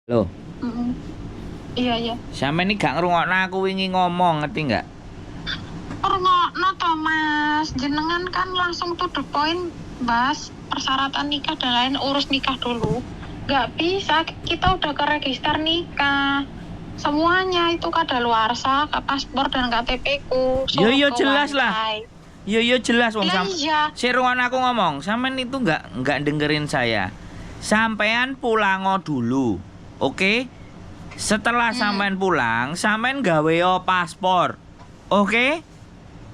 Loh, Mm-mm. Iya, iya. sampean ini gak ngrungokno aku wingi ngomong, ngerti nggak? Rungokno to, Mas. Jenengan kan langsung to the point bahas persyaratan nikah dan lain, urus nikah dulu. Nggak bisa, kita udah ke register nikah. Semuanya itu kadaluarsa, ke paspor dan KTP ku. Yo, Suruh yo, ke jelas lah. Wantai. Yo yo jelas wong Lah sam. iya. Sik rungokno aku ngomong, sampean itu nggak dengerin saya. Sampean pulango dulu. Oke? Setelah sampean pulang, sampean gawe paspor. Oke?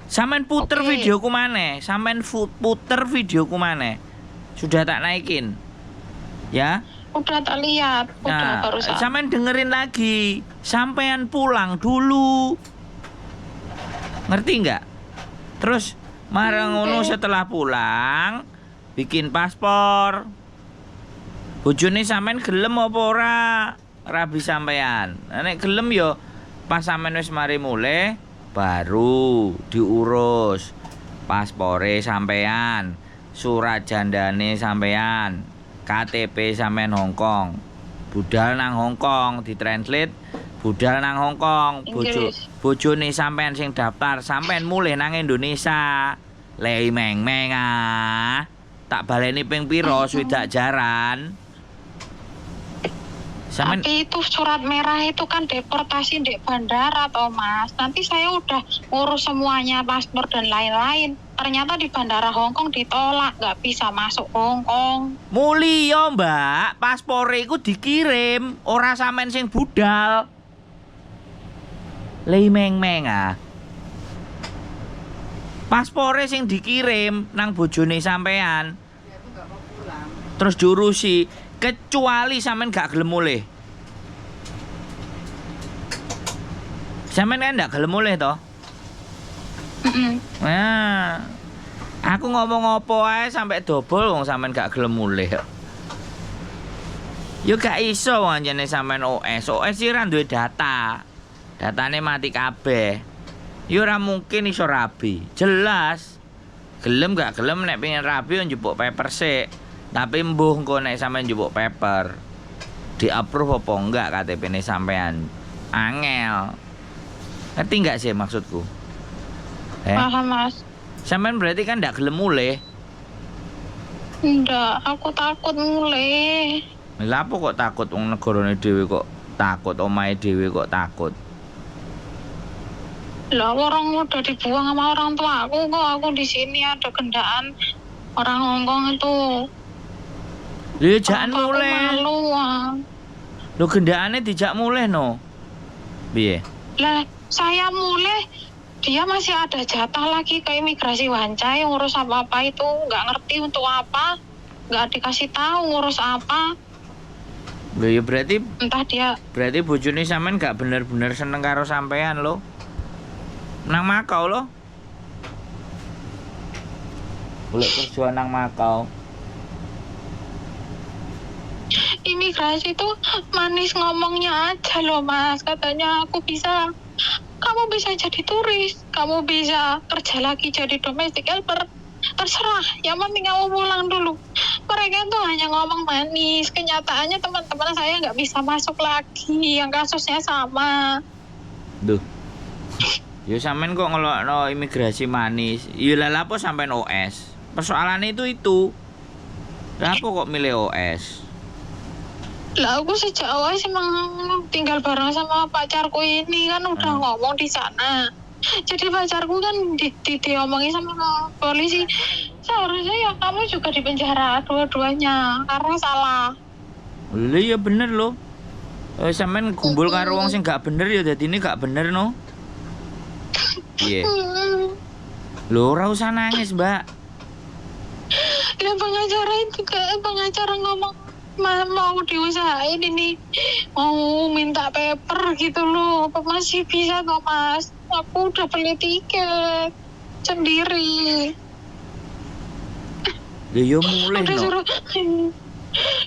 Sampean puter Oke. videoku maneh, sampean puter videoku maneh. Sudah tak naikin. Ya? Udah tak lihat, udah Nah, barusan. sampean dengerin lagi. Sampean pulang dulu. Ngerti nggak? Terus marang ngono Oke. setelah pulang bikin paspor. Bojone sampean gelem apa ora? Rabi sampean. Nah, nek gelem yo pas sampean wis mari mulih baru diurus paspore sampean, surat jandane sampean, KTP sampean Hong Kong. Budal nang Hong Kong ditranslate budal nang Hong Kong, bojo Inggris. bojone sampean sing daftar, sampean mulih nang Indonesia. Lei meng meng ah. Tak baleni ping pira swidak jaran. Sampean Tapi itu surat merah itu kan deportasi di bandara toh Mas. Nanti saya udah ngurus semuanya paspor dan lain-lain. Ternyata di bandara Hong Kong ditolak, nggak bisa masuk Hong Kong. Muliya, Mbak, paspore iku dikirim, ora sampean sing budal. Lei meng meng ah. Paspore sing dikirim nang bojone sampean. Terus diurusi, kecuali sampean gak gelem mulih. Sampean kan gak gelem mulih toh? Nah, aku ngomong apa ae sampai dobol wong sampean gak gelem mulih. Yo gak iso wong anjene sampean OS. OS iki ora duwe data. Datane mati kabeh. Yo ora mungkin iso rabi. Jelas. Gelem gak gelem nek pengen rabi yo njupuk paper sik. Tapi mbuh engko nek sampean njupuk paper di-approve apa enggak KTP-ne sampean. Angel. Ngerti gak sih maksudku? Paham Mas. Sampean berarti kan ndak gelem mulih. Enggak, aku takut mulih. Lha apa kok takut wong negarane dhewe kok takut, omahe dhewe kok takut. Lah orang udah dibuang sama orang tua aku kok, aku di sini ada gendaan orang Hong Kong itu. Lha ya jangan Orang tua aku mulih. malu, ah. Lho gendakane dijak mulih no. Piye? Lah saya mulih, dia masih ada jatah lagi ke imigrasi Wancai ngurus apa-apa itu, nggak ngerti untuk apa, nggak dikasih tahu ngurus apa. Lho ya berarti Entah dia berarti bojone sampean gak bener-bener seneng karo sampean lho. Nang Makau lho. Golek kerja nang Makau. Imigrasi itu manis ngomongnya aja loh Mas, katanya aku bisa, kamu bisa jadi turis, kamu bisa kerja lagi jadi domestic helper, terserah, yang penting kamu pulang dulu. Mereka tuh hanya ngomong manis, kenyataannya teman-teman saya nggak bisa masuk lagi, yang kasusnya sama. Duh. Ya sampean kok ngelokno imigrasi manis. Ya lah lapo sampean OS. Persoalannya itu. Lah apa kok milih OS? Lah aku sejak awal emang tinggal bareng sama pacarku ini kan udah ngomong di sana. Jadi pacarku kan diomongin sama polisi, seharusnya ya kamu juga di penjara dua-duanya karena salah. Lha ya bener loh. Sampean gumbul karo wong sing gak bener ya dadine gak bener no. Piye? Lho ora usah nangis, Mbak. Lah pengacara itu pengacara ngomong mau diusahain ini, mau minta paper gitu loh, apa masih bisa kok Mas? Aku udah beli tiket sendiri. Lha yo mulih Udah no. suruh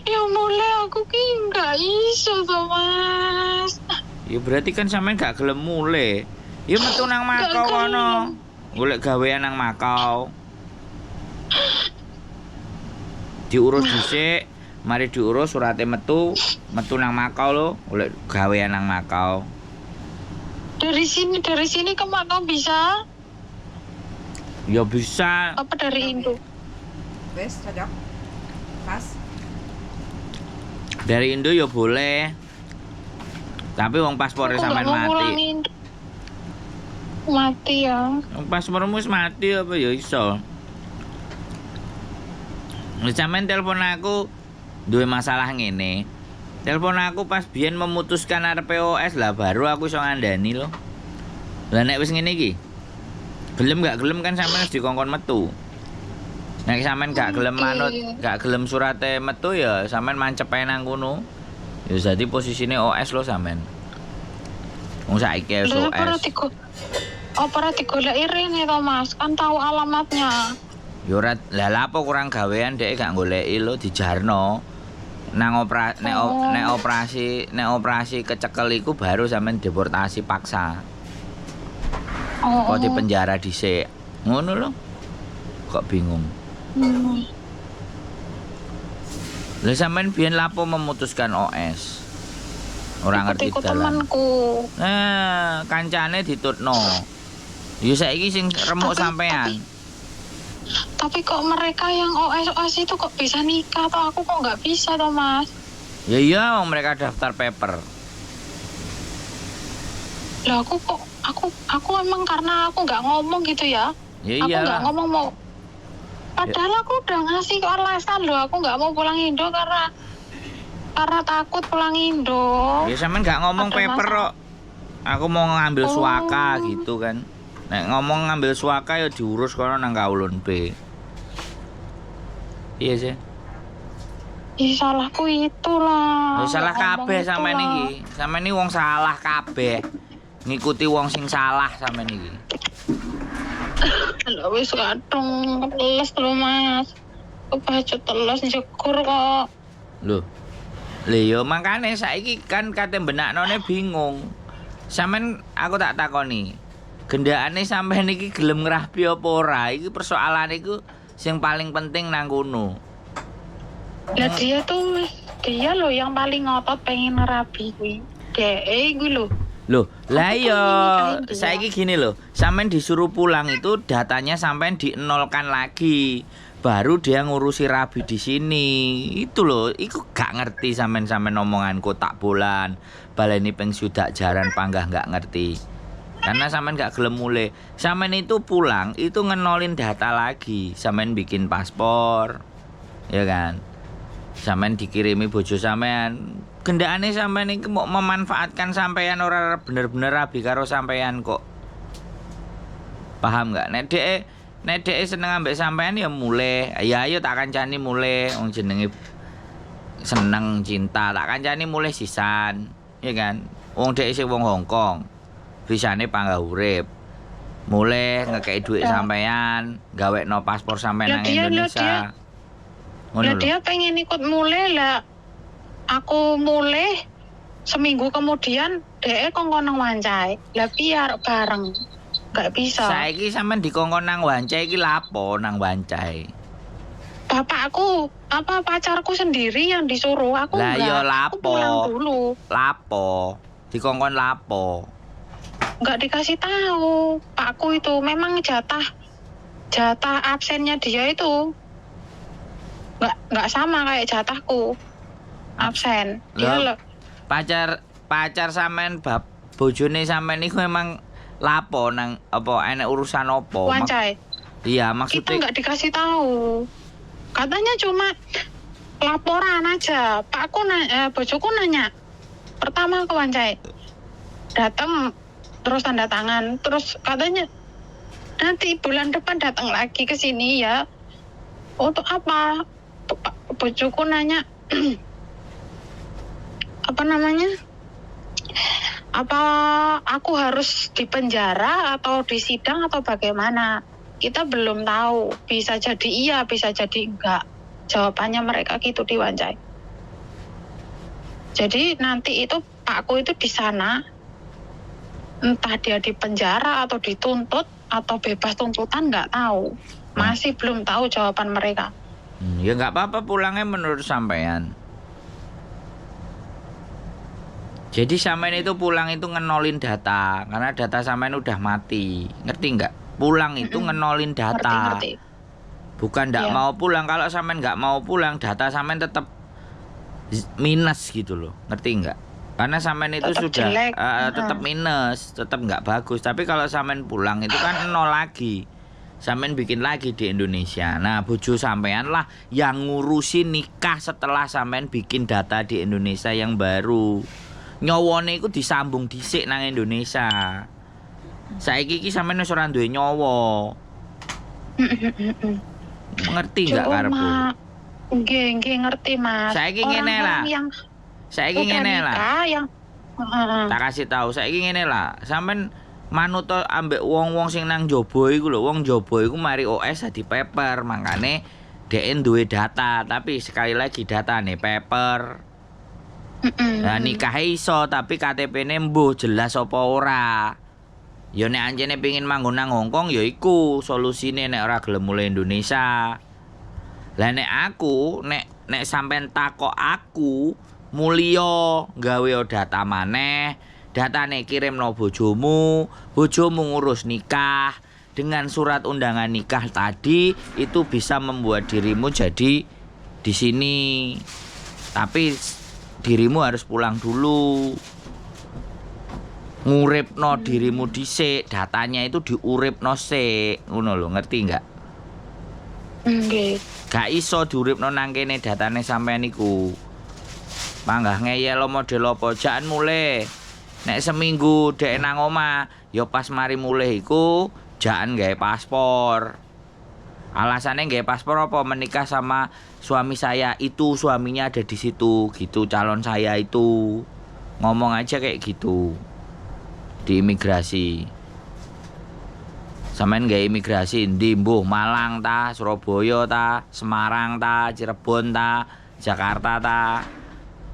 ya mulai aku ki nggak iso toh Mas. Ya berarti kan sampean gak gelem mulih. Ya metu nang Makau kono. Golek gawean nang Makau. Diurus dhisik. Mari diurus surate metu, metu nang Makau lho, oleh gawean nang Makau. Dari sini ke Makau bisa? Ya bisa. Apa dari Indo? Wes, cocok. Pas. Dari Indo ya boleh. Tapi wong paspor Aku nggak sampean mau mati. pulang Indo. Mati ya. Wong paspormu wis mati apa ya iso. Wis, sampean telepon aku duwe masalah ngene. Telepon aku pas biyen memutuskan arep OS lah, baru aku iso ngandani lho. Lah nek wis ngene iki, gelem gak gelem kan sampean wis dikongkon metu. Nek sampean gak gelem manut, gak gelem surate metu, ya sampean mancep ae nang kono. Ya jadi posisine OS lho sampean. Wong saiki wis Lah ora OS. Apa ora digoleki rene to, Mas? Kan tahu alamatnya. Ya ora lah, lapo kurang gawean dhek gak goleki lho, dijarno. Nang opera nek, Oh. nek operasi kecekel iku baru sampean deportasi paksa. Oh. Kok di penjara dhisik. Ngono lho. Kok bingung. Lah sampean biyen lapo memutuskan OS? Ora ngerti Ikut-ikut dalan. temanku. Nah, kancane ditutno. Ya saiki sing remuk sampean. Tapi kok mereka yang OS OS itu kok bisa nikah atau aku kok nggak bisa toh, Mas? Ya iya, wong mereka daftar paper. Lah aku kok aku emang karena aku nggak ngomong gitu ya. Ya Aku nggak iyalah. ngomong mau. Padahal aku udah ngasih alasan loh, aku nggak mau pulang Indo karena takut pulang Indo. Ya sampean nggak ngomong Ada paper masalah. kok. Aku mau ngambil Oh. suaka gitu kan. Nek ngomong ngambil suaka ya diurus kono nang Kowloon Bay. Iya sih. Ih, salahku itulah. Ya salah Nggak ngomong kabeh sampean itulah. iki. Sampean iki wong salah kabeh. Ngikuti wong sing salah sampean iki. Lah wis kadung teles lho, Mas. Kebacut teles jegur kok. Lho. Lho ya makane saiki kan kate benaknone bingung. Sampean aku tak takoni. Gendakane sampean iki gelem ngrabi apa ora? Iki persoalan iku sing paling penting nang kono. Lah dia tuh, dia loh yang paling ngotot pengen ngerabi kuwi. Dhek kuwi lho. Loh, lah Aku tuh iya, ingin nikahin dia. saiki gini loh, sampean disuruh pulang itu datanya sampean dienolkan lagi. Baru dia ngurusi rabi di sini. Itu loh, iku gak ngerti sampean-sampean omonganku tak bulan. Baleni ping sudak jaran panggah gak ngerti. Karena sampean gak gelem mulih. Sampean itu pulang itu ngenolin data lagi. Sampean bikin paspor. Ya kan? Sampean dikirimi bojo sampean. Gendakane sampean iki mau memanfaatkan sampean, ora bener-bener rabi karo sampean kok. Paham nggak? Nek dhek seneng ambek sampean ya mulih. Ya ayo tak kancani mulih, wong jenenge seneng cinta, tak kancani mulih sisan, ya kan? Wong dhek sing wong Hongkong. Visane panggah urip. Mulih ngekeki dhuwit sampean, gawekno paspor sampean Lah nang lah Indonesia. Ngono Lah lho. dia pengen ikut mulih lah. Aku mulih seminggu kemudian dhek kongkon nang Wan Chai. Lah biar bareng. Gak bisa. Saiki sampean dikongkon nang Wan Chai iki lapo nang Wan Chai? Bapakku apa pacarku sendiri yang disuruh, aku Lah, enggak. ya Aku lapo. pulang dulu. Lapo? Dikongkon lapo? Nggak dikasih tahu. Pakku itu memang jatah jatah absennya dia itu nggak sama kayak jatahku absen dia Lah, Pacar pacar sampean bab bojone sampean iku emang lapo nang apa, enek urusan apa? Wan Chai. Iya, Kita maksudnya nggak dikasih tahu, katanya cuma laporan aja. Pakku bojoku nanya pertama ke Wan Chai, datang terus tanda tangan, terus katanya nanti bulan depan datang lagi ke sini ya. Untuk apa? Bojoku nanya apa namanya, apa aku harus dipenjara atau disidang atau bagaimana? Kita belum tahu, bisa jadi iya, bisa jadi enggak, jawabannya mereka gitu di Wan Chai. Jadi nanti itu pakku itu di sana entah dia di penjara atau dituntut atau bebas tuntutan, nggak tahu, masih belum tahu jawaban mereka. Ya nggak apa-apa, pulangnya menurut sampean. Jadi sampean itu pulang itu ngenolin data, karena data sampean udah mati. Ngerti nggak? Pulang itu ngenolin data. Ngerti, ngerti. Bukan nggak mau pulang. Kalau sampean nggak mau pulang, data sampean tetap minus gitu loh. Ngerti nggak? Karena sampean itu tetap sudah jelek. Tetap minus, tetap nggak bagus. Tapi kalau sampean pulang itu kan nol lagi. Sampean bikin lagi di Indonesia. Nah, bojo sampean lah yang ngurusi nikah setelah sampean bikin data di Indonesia yang baru. Nyawane iku disambung dhisik nang Indonesia. Saiki iki sampean wis ora duwe nyawa. Ngerti nggak karepku? Nggih, nggih ngerti, Mas. Saiki ngene lah. Saiki ngene lah. Yang tak kasih tahu, saiki ngene lah. Sampean manut ambek wong-wong sing nang jaba iku lho, wong jaba iku mari OS dadi paper, mangkane dhek duwe data, tapi sekali lagi datane paper. Nah, nikahe iso tapi KTP-ne mbuh jelas apa ora. Ya nek ancene pengin manggon nang Hongkong ya iku solusine nek ora gelem mulih Indonesia. Lah nek aku, nek sampean takok aku, mulya gawe data maneh, datane kirimno bojomu, bojomu ngurus nikah dengan surat undangan nikah tadi itu bisa membuat dirimu jadi di sini. Tapi dirimu harus pulang dulu. Nguripno dirimu dhisik, datanya itu diuripno sik, ngono lho, ngerti nggak? Nggih. Gak iso diuripno nang kene datane sampean iku. Panggah ngeyel model apa, jangan mulih. Nek seminggu dhek nang omah, ya pas mari mulih iku jangan gawe paspor. Alasannya gawe paspor apa? Menikah sama suami saya itu, suaminya ada di situ gitu, calon saya itu. Ngomong aja kayak gitu. Di imigrasi. Sampeyan gawe imigrasi ndi mbuh Malang ta, Surabaya ta, Semarang ta, Cirebon ta, Jakarta ta.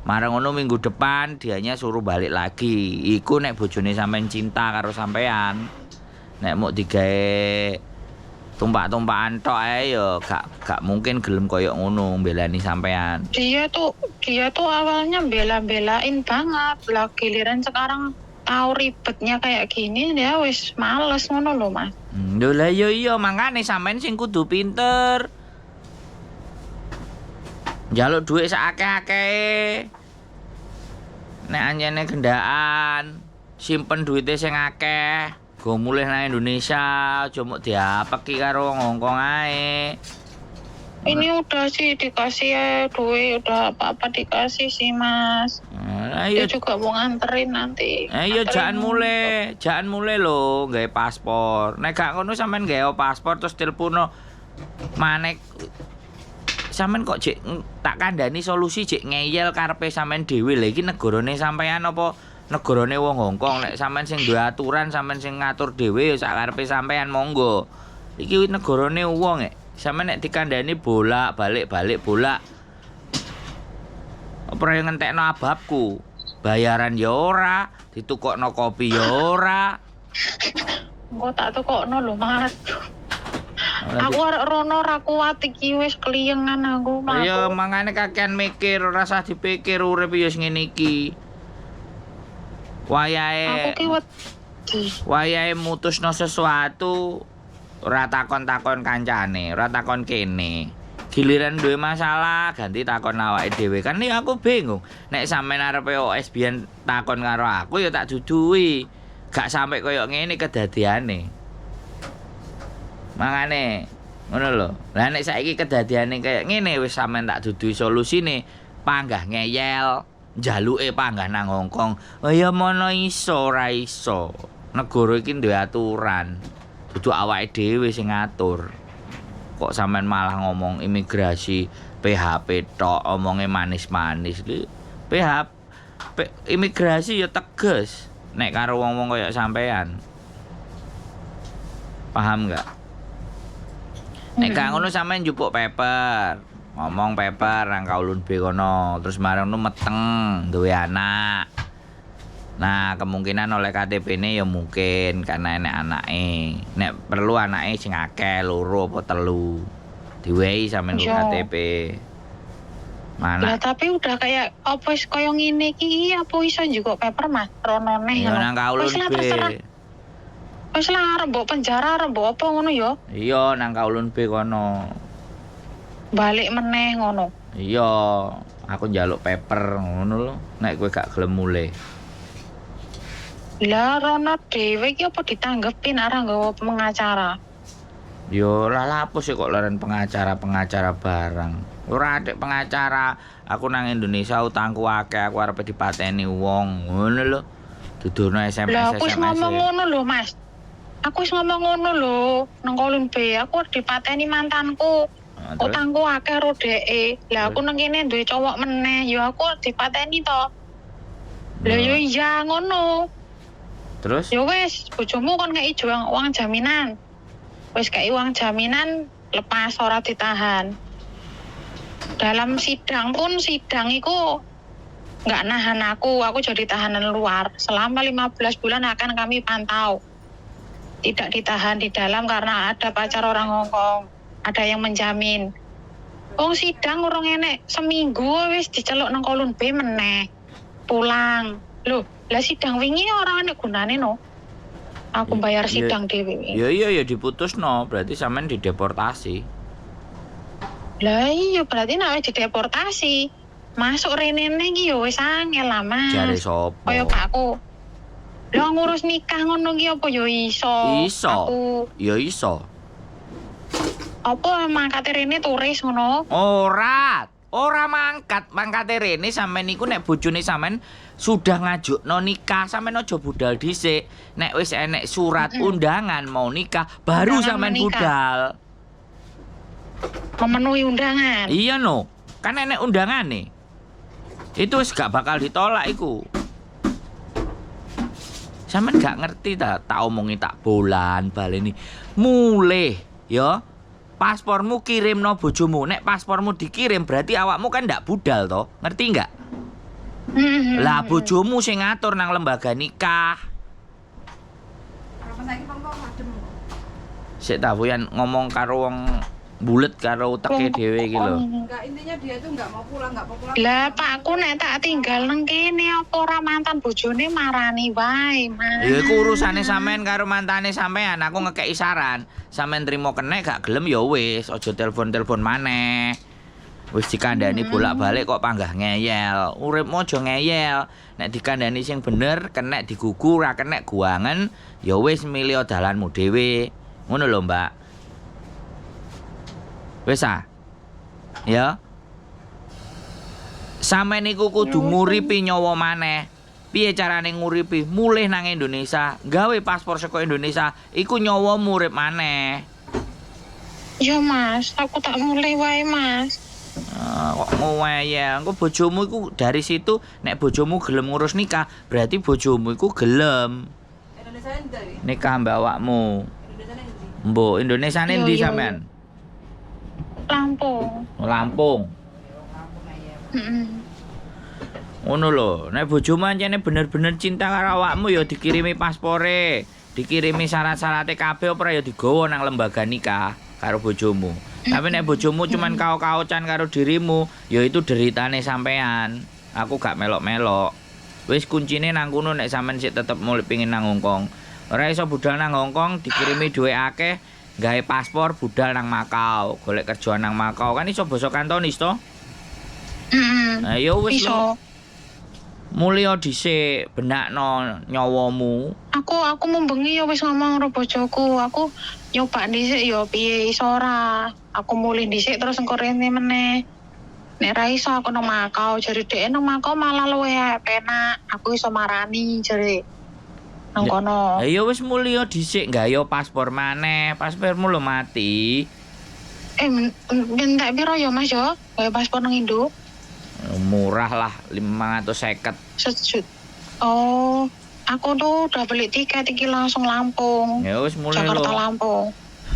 Marang ngono minggu depan dianya suruh balik lagi. Iku nek bojone sampean cinta karo sampean. Nek muk digawe tumpak-tumpakan tok ae ya gak mungkin gelem koyo ngono mbelani sampean. Dia tuh awalnya bela-belain banget. Lah giliran sekarang tahu ribetnya kayak gini dia wis males ngono lho, Mas. Lho lah iya iya mangkane sampean sing kudu pinter. Njaluk dhuwit sak akeh-akehe. Nek anjene gendaan, simpen duwite sing akeh, go mulih nang Indonesia, aja mok diapeki karo wong Hongkong ae. Ini udah sih dikasih ya duit, udah apa-apa dikasih sih, Mas. Ayo dia juga mau nganterin nanti. Ayo jangan mulai lho gawe paspor. Nek gak ngono sampean gawe paspor terus telepono manek. Sampean kok jek tak kandhani solusi jek ngeyel karepe sampean dhewe. Lha iki negarane sampean apa negarane wong Hongkong? Nek sampean sing duwe aturan, sampean sing ngatur dhewe ya sak karepe sampean monggo. Iki negarane wong e. Sampean nek dikandhani bolak-balik balik bolak. Apa yang ngentekno ababku? Bayaran ya ora, ditukokno kopi ya ora. Engko tak tukokno lho, Mas. Aku arek rono ora kuat iki wis kliyengan aku. Ya mangane kakean mikir, ora usah dipikir urip ya ngene iki. Wayahe aku ki wedi. Wayahe mutusno sesuatu ora takon-takon kancane, ora takon kene. Giliran duwe masalah ganti takon awake dhewe. Kan ya aku bingung. Nek sampean arep OS biyen takon karo aku ya tak duduhi. Gak sampe koyo ngene kedadiane. Mangane ngono lho. Lah nek saiki kedadiane kaya ngene wis sampean tak duduhi solusine, panggah ngeyel, njaluke panggah nang Hongkong. Oh ya mono iso ora iso. Negara iki duwe aturan. Dudu awake dhewe sing ngatur. Kok sampean malah ngomong imigrasi PHP tok, omonge manis-manis. PHP imigrasi ya tegas nek karo wong-wong kaya sampean. Paham enggak? Nek gak ngono sampean njupuk paper, ngomong paper nang Kowloon Bay kono, terus marang ngono meteng duwe anak. Nah, kemungkinan oleh KTP-ne ya mungkin karena enek anake. Nek perlu anake sing akeh, loro apa telu. Diwehi sampean ku Iya. KTP. Lah Mana? tapi udah kayak apa wis koyo ngene iki apa iso njukuk paper Mas? Rono neh Ya ngono. nang Kowloon Wis lah B. terserah. Wis lah arep mbok penjara arep mbok apa ngono ya. Iya nang Kowloon B kono. Balik meneh ngono. Iya, aku njaluk paper ngono lho. Nek kowe gak gelem mulih. Lah rono dhewe iki apa ditanggepin arah nggawa pengacara. Yo lah lapo sih kok leren pengacara-pengacara barang. Ora adek pengacara, aku nang Indonesia utangku akeh, aku arep dipateni wong. Ngono lho. Dudono SMS Lah aku wis SMS. ngomong ngono lho, Mas. Aku wis ngomong ngono lho nang Kowloon B, aku arep dipateni mantanku. Nah, terus? Utangku akeh ro dheke. Lah aku nang kene duwe cowok meneh, ya aku arep dipateni to. Lah yo iya ngono. Terus? Ya wis, bojomu kon ngeki uang, uang jaminan. Wis kei uang jaminan lepas ora ditahan. Dalam sidang pun sidang iku nggak nahan aku jadi tahanan luar. Selama 15 bulan akan kami pantau. Tidak ditahan di dalam karena ada pacar orang Hongkong, ada yang menjamin. Wong sidang urung enek seminggu wis diceluk nang Kowloon B meneh. Pulang. Loh, lah sidang wingi ora enek gunane no. Aku bayar Iya. sidang dhewe. Ya iya ya diputusno, berarti sampean dideportasi. Lah iya berarti nek wis dideportasi, masuk rene iki ya wis angel lah, Mas. Jare sapa? Kaya pakku. Lah ngurus nikah ngono ki apa ya iso? Iso. Aku Ya iso. apa mangkate rene turis ngono? Ora, ora mangkat. Mangkate rene sampean niku nek bojone sampean sudah ngajukno nikah, sampean aja budal dhisik. Nek wis enek surat undangan mau nikah, baru Undangan sampean menikah. budal. Memenuhi undangan. Iya no, kan enek undangane. Itu wis gak bakal ditolak iku. Sampean gak ngerti ta, tak omongi tak bolan baleni. Mulih ya. Paspormu kirimno bojomu. Nek paspormu dikirim berarti awakmu kan ndak budal toh. Ngerti nggak? Lah bojomu sing ngatur nang lembaga nikah. Apa saiki pom-pom adem. Sik ta Fuyan ngomong karo wong bulet karo uteke dhewe iki lho. Enggak, intinya dia tuh enggak mau pulang, enggak mau pulang. Lah pakku nek tak tinggal nang kene apa ora mantan bojone marani wae, Mas. Ya iku urusane sampean karo mantane sampean, aku ngekeki saran. Sampean trimo kenek gak gelem ya wis, aja telepon-telepon maneh. Wis dikandani bolak-balik kok panggah ngeyel. Uripmu aja ngeyel. Nek dikandani sing bener, kenek digugu, ora kenek guangen, ya wis milih dalanmu dhewe. Ngono lho, Mbak. Wis ah. Ya. Sampeyan niku kudu nguripi nyawa maneh. Piye carane nguripi? Mulih nang Indonesia, gawe paspor saka Indonesia, iku nyawamu urip maneh. Ya Mas, aku tak mulai wae, Mas. Ah, kok ngeyel. Engko bojomu iku dari situ nek bojomu gelem ngurus nikah, berarti bojomu iku gelem Indonesia endi? nikah mbak awakmu. Indonesia endi? Mbok Indonesiane Yo, ndi yo. sampean? Lampung. Lampung. Lampung aja. Heeh. Ngono lho, nek bojomu ancene bener-bener cinta karo awakmu ya dikirimi paspore, dikirimi syarat-syarate kabeh apa ya digawa nang lembaga nikah karo bojomu. Tapi nek bojomu cuman kau-kaucan karo dirimu, ya itu deritane sampean. Aku gak melok-melok. Wis kuncine nang kono nek sampean sik tetep mulih pingin nang Hongkong. Ora iso budal nang Hongkong dikirimi dhuwit akeh, gawe paspor budal nang Makau, golek kerjaan nang Makau kan iso basa Kantonis to? Heeh. Nah, ya wis lho. Iso. Mulya dhisik benakno nyawamu. Aku membengi ya wis ngomong karo bojoku, aku nyoba dhisik ya piye iso ora. Aku mulih dhisik terus engko rene meneh. Nek ra iso aku nang Makau, jare dhek nang Makau malah luwih penak, aku iso marani jare. Nang kono. Lah ya wis mulya dhisik gawe paspor maneh, paspormu lho mati. Entek piro ya Mas yo? Gawe paspor nang Indo? Murah lah 550. Sejut. Oh, aku tuh udah beli tiket iki langsung Lampung. Ya wis mulih Jakarta lho. Lampung.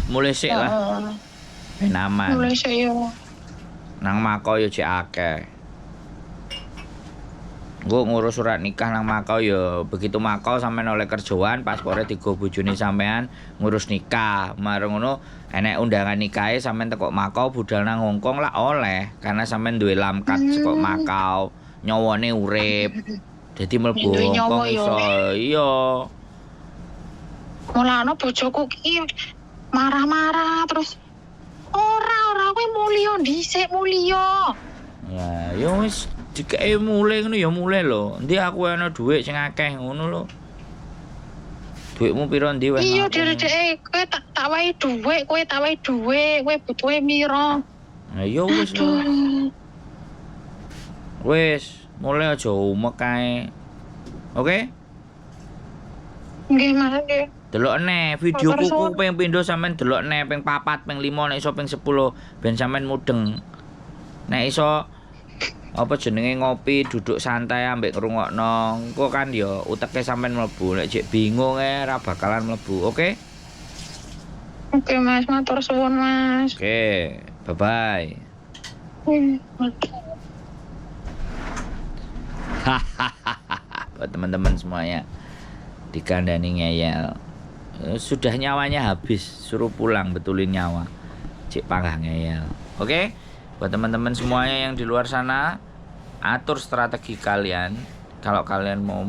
Mulih sik lah Heeh. ben aman. Mulih sik yo. Nang Makau yo jek akeh. Engko ngurus surat nikah nang Makau ya, begitu Makau sampean oleh kerjaan, paspore digo bojone sampean ngurus nikah. Marang ngono enek undangan nikahe, sampean teko Makau budal nang Hongkong lah oleh, karena sampean duwe lamkat saka Makau, nyawane urip. Dadi mlebu Duwe nyawa Hongkong ya. iso. Iya. Mulane bojoku ki marah-marah terus. Ora, ora, kowe muliha dhisik, muliha. Ya, ya wis dikeki mulih ngono ya mulih lho. Endi aku ana dhuwit sing akeh ngono lho. Dhuwitmu pira, ndi weh? Iya, aku? dhewe kowe tak wae dhuwit, kowe tak wae dhuwit, kowe butuhe mira. Nah, ya wis lho. Aduh. Wis, mulih, aja umek kae. Oke? Nggih, Mas, nggih. Delok neh videoku Matur ku suwun. ping pindho, sampean delok neh ping 4, ping 5, nek iso ping 10, ben sampean mudeng. Nek iso apa jenenge, ngopi, duduk santai ambek ngrungokno, engko kan ya uteke sampean mlebu. Nek jek bingung e ora bakalan mlebu. Oke? Oke, Mas, matur suwun, Mas. Oke, bye bye. Buat teman-teman semuanya, dikandani ngeyel. Sudah nyawanya habis, suruh pulang betulin nyawa, cek panggah ngeyel. Oke, buat teman-teman semuanya yang di luar sana, atur strategi kalian. Kalau kalian mau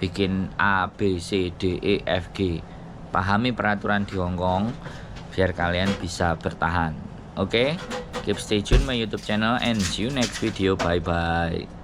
bikin A B C D E F G, pahami peraturan di Hong Kong biar kalian bisa bertahan. Oke, keep stay tune my YouTube channel and see you next video. Bye bye.